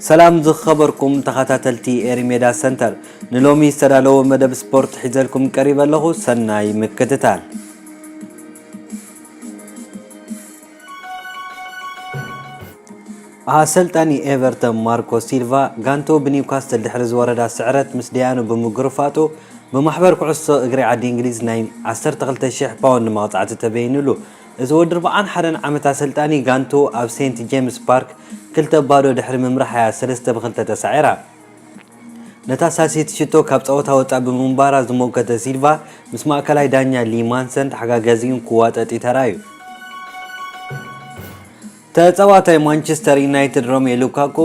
ሰላም ዝኸበርኩም ተኸታተልቲ ኤሪ ሜዳ ሰንተር፣ ንሎሚ ዝተዳለወ መደብ ስፖርት ሒዘልኩም ቀሪበ ኣለኹ። ሰናይ ምክትታል። ኣሰልጣኒ ኤቨርተን ማርኮ ሲልቫ፣ ጋንቶ ብኒውካስትል ድሕሪ ዝወረዳ ስዕረት ምስ ደያኑ ብምግርፋጡ፣ ብማሕበር ኩዕሶ እግሪ ዓዲ እንግሊዝ ናይ ዓሰርተ ክልተ ሽሕ ፓውንድ መቕጻዕቲ ተበይኑሉ። እዚ ወዲ ኣርብዓን ሓደን ዓመት ኣሰልጣኒ፣ ጋንቶ ኣብ ሴንት ጄምስ ፓርክ ክልተ ባዶ ድሕሪ ምምራሕ እያ ሰለስተ ብኽልተ ተሳዒራ። ነታ ሳልሰይቲ ሽቶ ካብ ጸወታ ወጻእ ብምንባራ ዝሞገተ ሲልቫ፣ ምስ ማእከላይ ዳኛ ሊ ማንሰን ተሓጋጋዚኡን ክዋጠጥ እዩ ተራእዩ። ተጻዋታይ ማንቸስተር ዩናይትድ ሮሜ ሉካኩ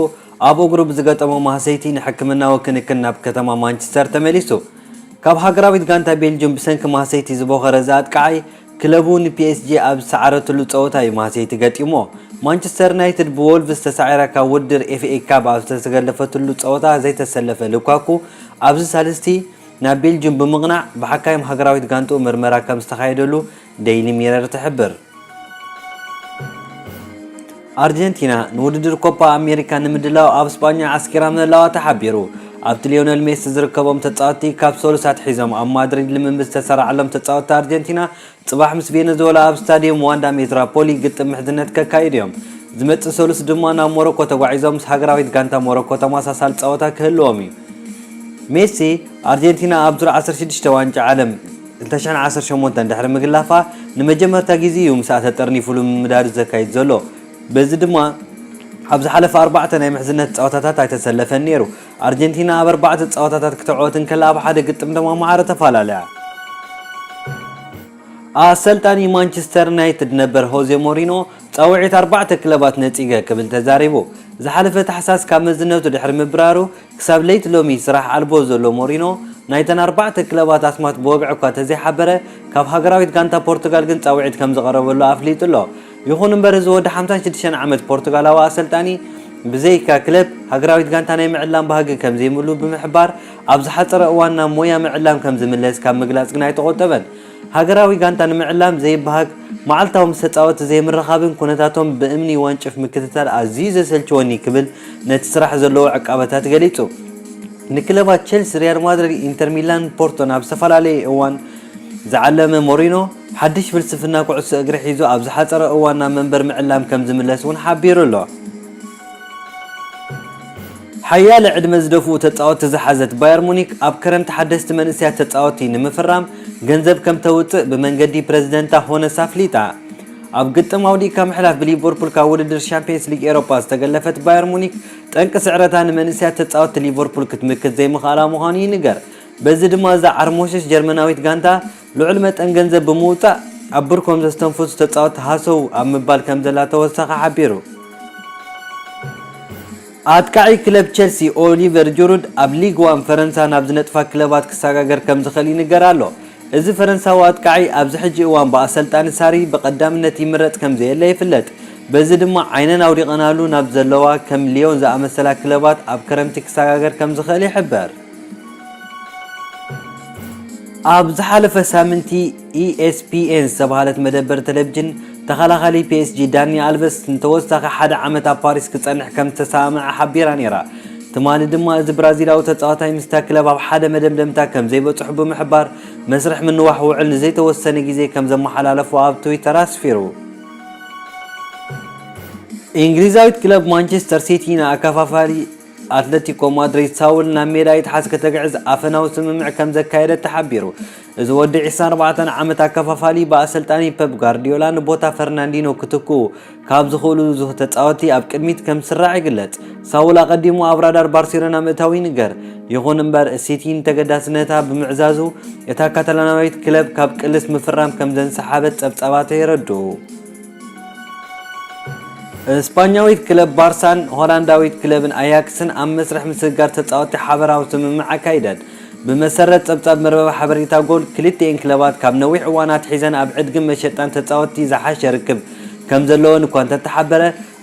ኣብ እግሩ ብዝገጠሞ ማህሰይቲ ንሕክምናዊ ክንክን ናብ ከተማ ማንቸስተር ተመሊሱ። ካብ ሃገራዊት ጋንታ ቤልጅም ብሰንኪ ማህሰይቲ ዝቦኸረ እዚ ኣጥቃዓይ፣ ክለቡ ንፒኤስጂ ኣብ ዝሰዓረትሉ ጸወታ እዩ ማህሰይቲ ገጢሞ። ማንቸስተር ዩናይትድ ብዎልቭስ ተሳዒራ ካብ ውድድር ኤፍኤ ካፕ ኣብ ዝተገለፈትሉ ጸወታ ዘይተሰለፈ ሉካኩ፣ ኣብዚ ሳልስቲ ናብ ቤልጅም ብምቕናዕ ብሓካይም ሃገራዊት ጋንትኡ ምርመራ ከም ዝተኻየደሉ ዴይሊ ሚረር ትሕብር። ኣርጀንቲና ንውድድር ኮፓ ኣሜሪካ ንምድላው ኣብ ስጳኛ ዓስኪራ ምህላዋ ተሓቢሩ። ኣብቲ ሊዮነል ሜሲ ዝርከቦም ተጻወትቲ ካብ ሰሉስ ኣትሒዞም ኣብ ማድሪድ ልምምድ ዝተሰራዓሎም ተጻወትቲ ኣርጀንቲና፣ ጽባሕ ምስ ቬነዙዌላ ኣብ ስታዲየም ዋንዳ ሜትራፖሊ ግጥም ምሕዝነት ከካይዱ እዮም። ዝመጽእ ሰሉስ ድማ ናብ ሞሮኮ ተጓዒዞም ምስ ሃገራዊት ጋንታ ሞሮኮ ተመሳሳሊ ጸወታ ክህልዎም እዩ። ሜሲ፣ ኣርጀንቲና ኣብ ዙር ዓሰርተ ሽዱሽተ ዋንጫ ዓለም ክልተ ሽሕን ዓሰርተ ሸሞንተን ድሕሪ ምግላፋ፣ ንመጀመርታ ግዜ እዩ ምስኣ ተጠርኒፉ ልምምዳዱ ዘካይድ ዘሎ። በዚ ድማ ኣብ ዝሓለፈ ኣርባዕተ ናይ ምሕዝነት ጸወታታት ኣይተሰለፈን ነይሩ። ኣርጀንቲና ኣብ ኣርባዕተ ጸወታታት ክትዕወት እንከላ፣ ኣብ ሓደ ግጥም ድማ ማዕረ ተፈላለያ። ኣሰልጣኒ ማንቸስተር ዩናይትድ ነበር ሆዜ ሞሪኖ፣ ጻውዒት ኣርባዕተ ክለባት ነጺገ ክብል ተዛሪቡ። ዝሓለፈ ታሕሳስ ካብ መዝነቱ ድሕሪ ምብራሩ፣ ክሳብ ለይቲ ሎሚ ስራሕ ኣልቦ ዘሎ ሞሪኖ፣ ናይተን ኣርባዕተ ክለባት ኣስማት ብወግዒ እኳ ተዘይሓበረ፣ ካብ ሃገራዊት ጋንታ ፖርቱጋል ግን ጻውዒት ከም ዝቐረበሉ ኣፍሊጡ ኣሎ። ይኹን እምበር፣ እዚ ወዲ ሓምሳን ሽዱሽተን ዓመት ፖርቱጋላዊ ኣሰልጣኒ፣ ብዘይካ ክለብ፣ ሃገራዊት ጋንታ ናይ ምዕላም ባህጊ ከም ዘይብሉ ብምሕባር፣ ኣብ ዝሓጸረ እዋን ናብ ሞያ ምዕላም ከም ዝምለስ ካብ ምግላጽ ግን ኣይተቖጠበን። ሃገራዊ ጋንታ ንምዕላም ዘይበሃግ፣ መዓልታዊ ምስ ተጻወትቲ ዘይምርኻብን ኩነታቶም ብእምኒ ወንጭፍ ምክትታል ኣዝዩ ዘሰልችወኒ ክብል ነቲ ስራሕ ዘለዎ ዕቃበታት ገሊጹ። ንክለባት ቸልሲ፣ ሪያል ማድሪድ፣ ኢንተር ሚላን ፖርቶን ኣብ ዝተፈላለየ እዋን ዝዓለመ ሞሪኖ፣ ሓድሽ ፍልስፍና ኩዕሶ እግሪ ሒዙ ኣብ ዝሓጸረ እዋን ናብ መንበር ምዕላም ከም ዝምለስ እውን ሓቢሩ ኣሎ። ሓያለ ዕድመ ዝደፍኡ ተጻወትቲ ዝሓዘት ባየር ሙኒክ፣ ኣብ ክረምቲ ሓደስቲ መንእሰያት ተጻወትቲ ንምፍራም ገንዘብ ከም ተውጽእ ብመንገዲ ፕረዚደንታ ሆነስ ኣፍሊጣ። ኣብ ግጥም ኣውዲእካ ምሕላፍ ብሊቨርፑል ካብ ውድድር ሻምፒየንስ ሊግ ኤሮፓ ዝተገለፈት ባየር ሙኒክ፣ ጠንቂ ስዕረታ ንመንእሰያት ተጻወትቲ ሊቨርፑል ክትምክት ዘይምኽኣላ ምዃኑ ይንገር። በዚ ድማ እዛ ዓርሞሸሽ ጀርመናዊት ጋንታ ልዑል መጠን ገንዘብ ብምውጻእ፣ ኣብ ብርኮም ዘስተንፍሱ ተጻወትቲ ሃሰው ኣብ ምባል ከም ዘላ ተወሳኺ ሓቢሩ። ኣጥቃዒ ክለብ ቸልሲ ኦሊቨር ጁሩድ፣ ኣብ ሊግ ዋን ፈረንሳ ናብ ዝነጥፋ ክለባት ክሰጋገር ከም ዝኽእል ይንገር ኣሎ። እዚ ፈረንሳዊ ኣጥቃዒ ኣብዚ ሕጂ እዋን ብኣሰልጣኒ ሳሪ ብቐዳምነት ይምረጽ ከም ዘየለ ይፍለጥ። በዚ ድማ ዓይነን ኣውዲቐናሉ ናብ ዘለዋ ከም ሊዮን ዝኣመሰላ ክለባት ኣብ ክረምቲ ክሰጋገር ከም ዝኽእል ይሕበር። ኣብ ዝሓለፈ ሳምንቲ፣ ኢኤስፒኤን ዝተባህለት መደበር ቴሌቪዥን፣ ተኸላኻሊ ፒኤስጂ ዳኒ ኣልቨስ ንተወሳኺ ሓደ ዓመት ኣብ ፓሪስ ክጸንሕ ከም ዝተሰማምዐ ሓቢራ ነይራ። ትማሊ ድማ፣ እዚ ብራዚላዊ ተጻዋታይ ምስታ ክለብ ኣብ ሓደ መደምደምታ ከም ዘይበጽሑ ብምሕባር፣ መስርሕ ምንዋሕ ውዕል ንዘይተወሰነ ግዜ ከም ዘመሓላለፉ ኣብ ትዊተር ኣስፊሩ። እንግሊዛዊት ክለብ ማንቸስተር ሲቲ ንኣከፋፋሊ ኣትለቲኮ ማድሪድ ሳውል ናብ ሜዳ ይትሓዝ ከተግዕዝ ኣፈናዊ ስምምዕ ከም ዘካየደት ተሓቢሩ። እዚ ወዲ ዕስራን ኣርባዕተን ዓመት ኣከፋፋሊ ብኣሰልጣኒ ፔፕ ጋርዲዮላ ንቦታ ፈርናንዲኖ ክትክኡ ካብ ዝኽእሉ ተጻወቲ ኣብ ቅድሚት ከም ዝስራዕ ይግለጽ። ሳውል ኣቐዲሙ ኣብ ራዳር ባርሴሎና ምእታው ይንገር። ይኹን እምበር፣ ሲቲ ንተገዳስነታ ብምዕዛዙ፣ እታ ካታላናዊት ክለብ ካብ ቅልስ ምፍራም ከም ዘንሰሓበት ጸብጻባት የረድኡ። ስፓኛዊት ክለብ ባርሳን ሆላንዳዊት ክለብን ኣያክስን ኣብ መስርሕ ምስግጋር ተጻወትቲ ሓበራዊ ስምምዕ ኣካይደን። ብመሰረት ጸብጻብ መርበብ ሓበሬታ ጎል፣ ክልቲኤን ክለባት ካብ ነዊሕ እዋን ኣትሒዘን ኣብ ዕድግን መሸጣን ተጻወትቲ ዝሓሸ ርክብ ከም ዘለወን እኳ እንተተሓበረ፣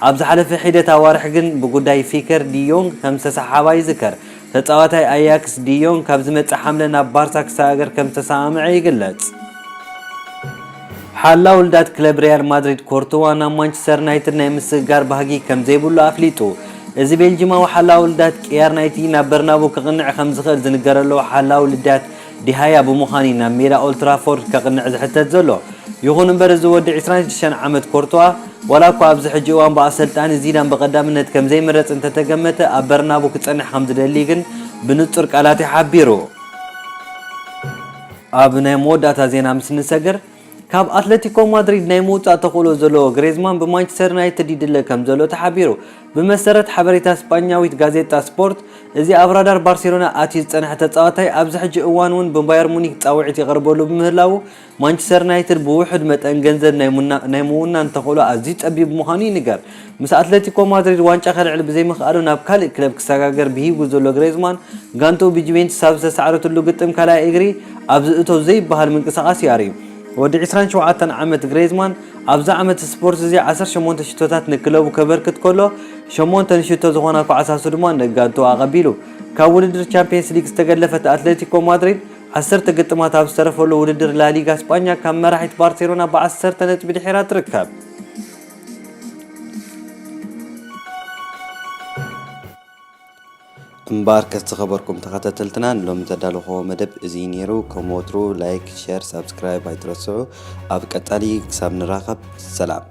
ኣብ ዝሓለፈ ሒደት ኣዋርሕ ግን ብጉዳይ ፊከር ዲዮንግ ከም ዝተሰሓሓባ ይዝከር። ተጻዋታይ ኣያክስ ዲዮንግ ካብ ዝመጽእ ሓምለ ናብ ባርሳ ክሰጋገር ከም ዝተሰማምዐ ይግለጽ። ሓላው ልዳት ክለብ ሪያል ማድሪድ ኮርቱዋ ናብ ማንቸስተር ዩናይትድ ናይ ምስግጋር ባህጊ ከም ዘይብሉ ኣፍሊጡ። እዚ ቤልጂማዊ ሓላዊ ልዳት ቅያር ናይቲ ናብ በርናቡ ክቕንዕ ከም ዝኽእል ዝንገረሉ ሓላዊ ልዳት ዲሃያ ብምዃኑ እዩ ናብ ሜዳ ኦልትራፎርድ ከቕንዕ ዝሕተት ዘሎ። ይኹን እምበር፣ እዚ ወዲ ዕስራን ሽዱሽተን ዓመት ኮርቶዋ፣ ዋላ እኳ ኣብዚ ሕጂ እዋን ብኣሰልጣኒ ዚዳን ብቐዳምነት ከም ዘይምረጽ እንተተገመተ፣ ኣብ በርናቡ ክጸንሕ ከም ዝደሊ ግን ብንጹር ቃላት እዩ ሓቢሩ። ኣብ ናይ መወዳእታ ዜና ምስ ንሰግር፣ ካብ ኣትለቲኮ ማድሪድ ናይ ምውጻእ ተኽእሎ ዘለዎ ግሬዝማን ብማንቸስተር ዩናይትድ ይድለ ከም ዘሎ ተሓቢሩ። ብመሰረት ሓበሬታ ስጳኛዊት ጋዜጣ ስፖርት፣ እዚ ኣብ ራዳር ባርሴሎና ኣትዩ ዝጸንሐ ተጻዋታይ ኣብዚ ሕጂ እዋን እውን ብባየር ሙኒክ ጻውዒት ይቐርበሉ ብምህላዉ፣ ማንቸስተር ዩናይትድ ብውሑድ መጠን ገንዘብ ናይ ምውናን ተኽእሎ ኣዝዩ ጸቢብ ምዃኑ ይንገር። ምስ ኣትለቲኮ ማድሪድ ዋንጫ ከልዕል ብዘይምኽኣሉ ናብ ካልእ ክለብ ክሰጋገር ብሂጉ ዘሎ ግሬዝማን፣ ጋንትኡ ብጁቬንቱስ ኣብ ዝተሳዕረትሉ ግጥም ካልኣይ እግሪ ኣብ ዝእቶ ዘይበሃል ምንቅስቓስ እዩ ኣርእዩ። ወዲ ዕስራን ሸውዓተን ዓመት ግሬዝማን ኣብዚ ዓመት ስፖርት እዚ ዓሰርተ ሸሞንተ ሽቶታት ንክለቡ ከበርክት ከሎ፣ ሸሞንተ ንሽቶ ዝኾና ኳዕሳሱ ድማ ንጋንትኡ ኣቐቢሉ። ካብ ውድድር ቻምፒየንስ ሊግ ዝተገለፈት ኣትሌቲኮ ማድሪድ፣ ዓሰርተ ግጥማት ኣብ ዝተረፈሉ ውድድር ላሊጋ ስጳኛ ካብ መራሒት ባርሴሎና ብዓሰርተ ነጥቢ ድሒራ ትርከብ። እምበኣርከስ ዝኸበርኩም ተኸታተልትና፣ ንሎሚ ዘዳለኹዎ መደብ እዚ ነይሩ። ከም ወትሩ ላይክ፣ ሸር፣ ሳብስክራይብ ኣይትረስዑ። ኣብ ቀጻሊ ክሳብ ንራኸብ ሰላም።